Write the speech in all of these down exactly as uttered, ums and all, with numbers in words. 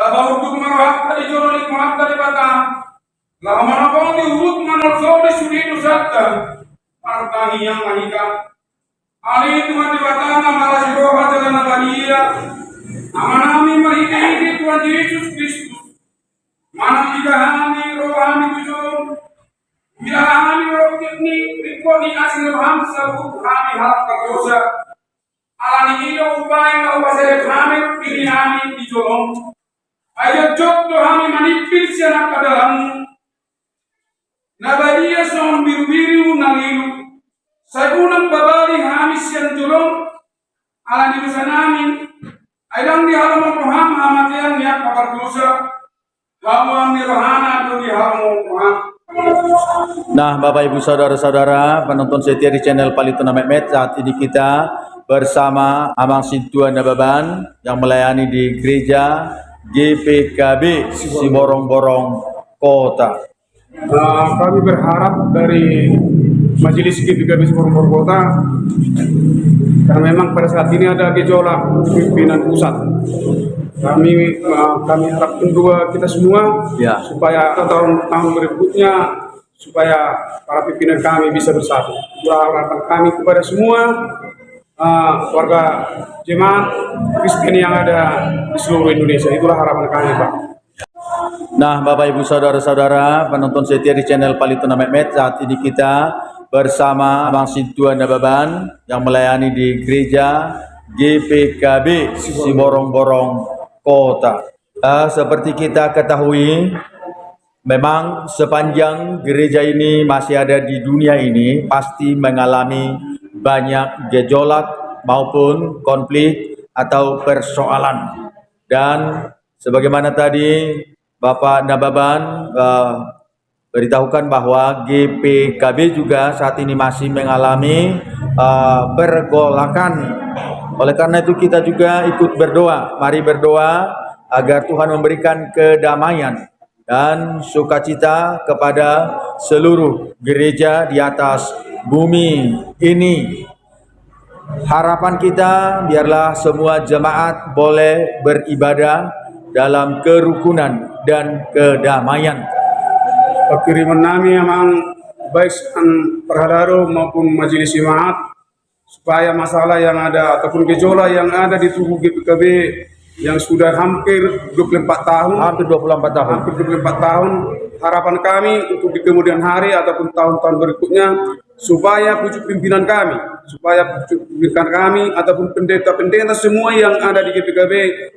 Laho unduk ma rohanta di jolo ni Tuhanta Debata, laho manopoti uhut manolsoli sude dosanta. Martangiang ma hita. Ale Tuhan Debata na marasi roha jala na badia, Amanami, marhitehite Tuhan Jesus Kristus, manang ida hami ro hami tu jolom, ida hami ro ni ringkot ni asi ni roham saluhut hami halak pardosa. Alani i do hubaen ma hupasahat hami diri hami di jolom. Ai jotjot do hami manimpil sian angka dalanmu na badia songon birubiru na lilu. Sai unang babali hami sian jolom ala ni dosanami. Ai ndang dihalomohon roham hamatean ni angka pardosa. Hamuan ni rohana do dihalomohon roham. Nah, Bapak Ibu Saudara-saudara, penonton setia di channel Palito na Metmet, saat ini kita bersama Amang Sintua Nababan yang melayani di gereja G P K B Siborongborong Kota. Eh, kami berharap dari Majelis G P K B Siborongborong Kota, karena memang pada saat ini ada gejolak pimpinan pusat. Kami, eh, kami harapkan doa kita semua, ya, supaya tahun, tahun berikutnya supaya para pimpinan kami bisa bersatu. Itulah harapan kami kepada semua, eh, warga jemaat Kristen yang ada di seluruh Indonesia. Itulah harapan kami, Pak. Nah, Bapak Ibu Saudara-saudara, penonton setia di channel Palito na Metmet, saat ini kita bersama Amang Sintua Nababan yang melayani di gereja G P K B Siborongborong Kota. Eh, seperti kita ketahui, memang sepanjang gereja ini masih ada di dunia ini, pasti mengalami banyak gejolak maupun konflik atau persoalan. Dan sebagaimana tadi Bapak Nababan, eh, beritahukan bahwa G P K B juga saat ini masih mengalami, eh, pergolakan. Oleh karena itu, kita juga ikut berdoa. Mari berdoa agar Tuhan memberikan kedamaian dan sukacita kepada seluruh gereja di atas bumi ini. Harapan kita, biarlah semua jemaat boleh beribadah dalam kerukunan dan kedamaian. Panghirimon nami, Amang, baik sian parhalado maupun majelis jemaat, supaya masalah yang ada ataupun gejolak yang ada di tubuh G P K B yang sudah hampir dua puluh empat tahun, hampir dua puluh empat tahun, hampir dua puluh empat tahun, harapan kami untuk di kemudian hari ataupun tahun-tahun berikutnya, supaya pucuk pimpinan kami, supaya pucuk pimpinan kami ataupun pendeta-pendeta semua yang ada di G P K B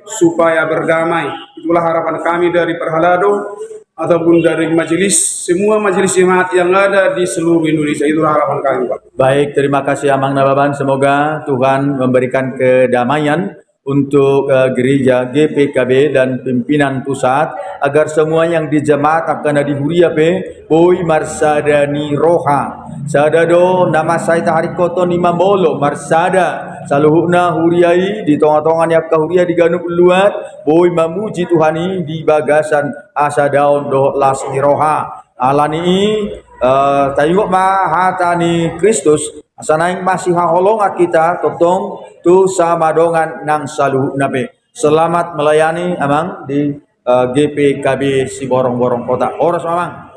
supaya berdamai. Itulah harapan kami dari parhalado ataupun dari majelis, semua majelis jemaat yang ada di seluruh Indonesia. Itulah harapan kami, Pak. Baik, terima kasih Amang Nababan. Semoga Tuhan memberikan kedamaian untuk, eh, gereja G P K B dan pimpinan pusat, agar semua yang di jemaat angka na di huria pe boi marsada ni roha. Sada do na mansai taharingkothon i ma molo marsada saluhutna huria i, di tonga-tonga ni angka huria di ganup luat, boi mamuji Tuhan i di bagasan hasadaon dohot las ni roha. Alani i, eh, taingot ma hata ni Kristus, asa naeng masihaholongan hita tongtong tu sama dongan nang saluhutna pe. Selamat melayani, Amang, di, eh, G P K B Siborongborong Kota. Horas, Amang.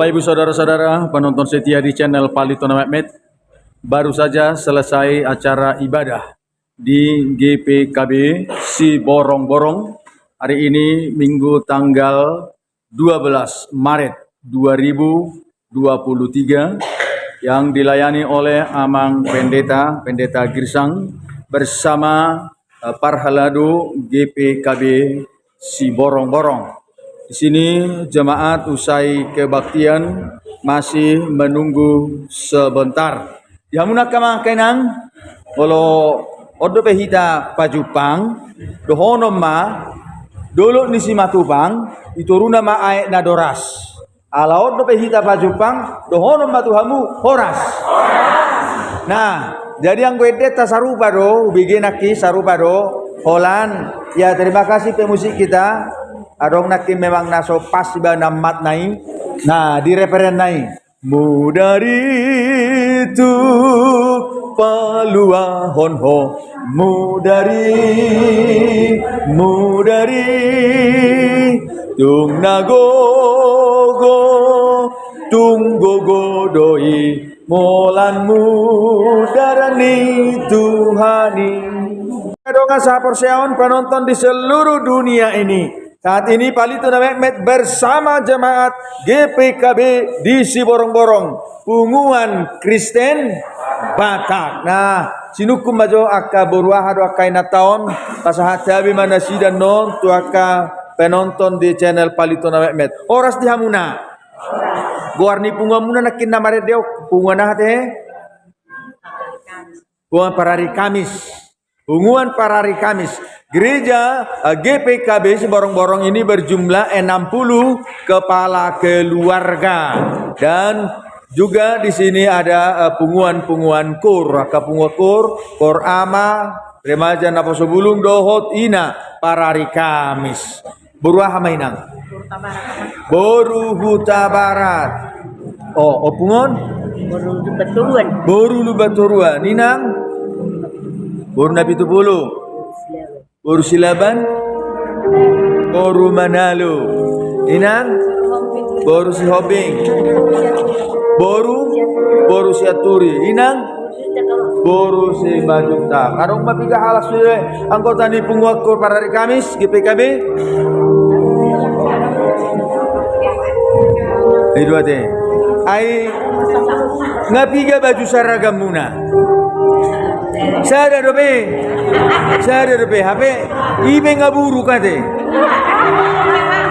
Bapak Ibu saudara-saudara penonton setia di channel Palito na Metmet, baru saja selesai acara ibadah di G P K B Siborongborong. Hari ini Minggu tanggal dua belas Maret dua ribu dua puluh tiga, yang dilayani oleh Amang Pendeta, Pendeta Girsang, bersama, eh, Parhalado G P K B Siborongborong. Di sini jemaat usai kebaktian masih menunggu sebentar. Di hamuna angka amang, angka inang, molo on dope hita pajumpang, dohonon ma, dolok ni Simatupang, i toruna ma aek na doras. Ala on dope hita pajumpang, dohonon ma tu hamu, horas. Nah, jadi anggo endenta sarupa do, hubege nangkin sarupa do, holan. Ya, terima kasih pemusik kita. Adong nangkin memang na so pas iba nammat nai. Nah, di referen nai. Mudari tu paluahon ho, mudari, mudari, tung na gogo, tung gogo do i, molan mudar ni Tuhan i. Dongan sahaporseaon penonton di seluruh dunia ini. Saat ini Palito na Metmet bersama jemaat G P K B di Siborongborong, Punguan Kristen Batak. Nah, sinungkun ma jo angka boru aha do angka inanta on, pasahat hami ma nasida on tu angka penonton di channel Palito na Metmet. Horas di hamuna. Goar ni punguanmuna nangkin na marende on, punguan aha tehe? Punguan Parari Kamis. Punguan Parari Kamis. Gereja, eh, G P K B Siborongborong ini berjumlah enam puluh kepala keluarga. Dan juga di sini ada, eh, punguan-punguan kur, angka punguan kur, kur ama, remaja, naposobulung, dohot ina, Parari Kamis. Boru aha ma inang? Boru Hutabarat. O, ompung on? Boru Lumbantoruan. Boru Lumbantoruan. Inang? Boru Napitupulu. Boru Silaban. Boru Manalu. Inang? Boru Sihombing. Boru? Boru Sianturi. Inang? Boru Simanjuntak. Adong ma piga halak sude anggota ni punguan kur Parari Kamis, G P K B? Ai dua te. Ai, nga piga baju saragamuna? Sada dope. Sada dope. Hape, i pe nga buruk ate.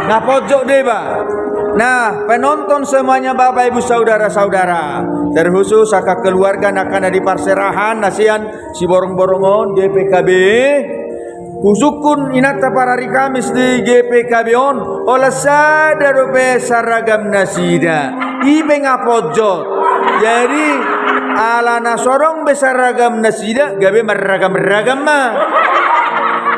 Na pojok deba. Nah, penonton semuanya, Bapak Ibu, saudara-saudara, terkhusus angka keluarga na angka na di parserahan, na sian Siborongborong on, G P K B. Husungkun inanta Parari Kamis di G P K B on, holan sada dope saragamnasida. I pe nga pojok. Jadi, ala na so adong be saragamnasida, gabe marragam-ragam ma.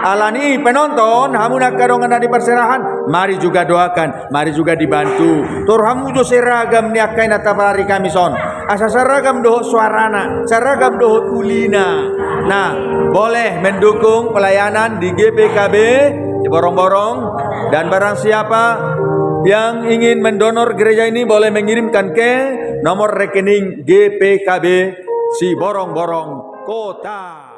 Alani i penonton, hamu na angka dongan na di parserahan, mari juga doakan. Mari juga dibantu. Tor hamu jo seragam ni angka inanta Parari Kamis on. Asa seragam dohot suarana, seragam dohot ulina. Nah, boleh mendukung pelayanan di G P K B Siborongborong. Dan barang siapa yang ingin mendonor gereja ini boleh mengirimkan ke nomor rekening G P K B Siborongborong Kota.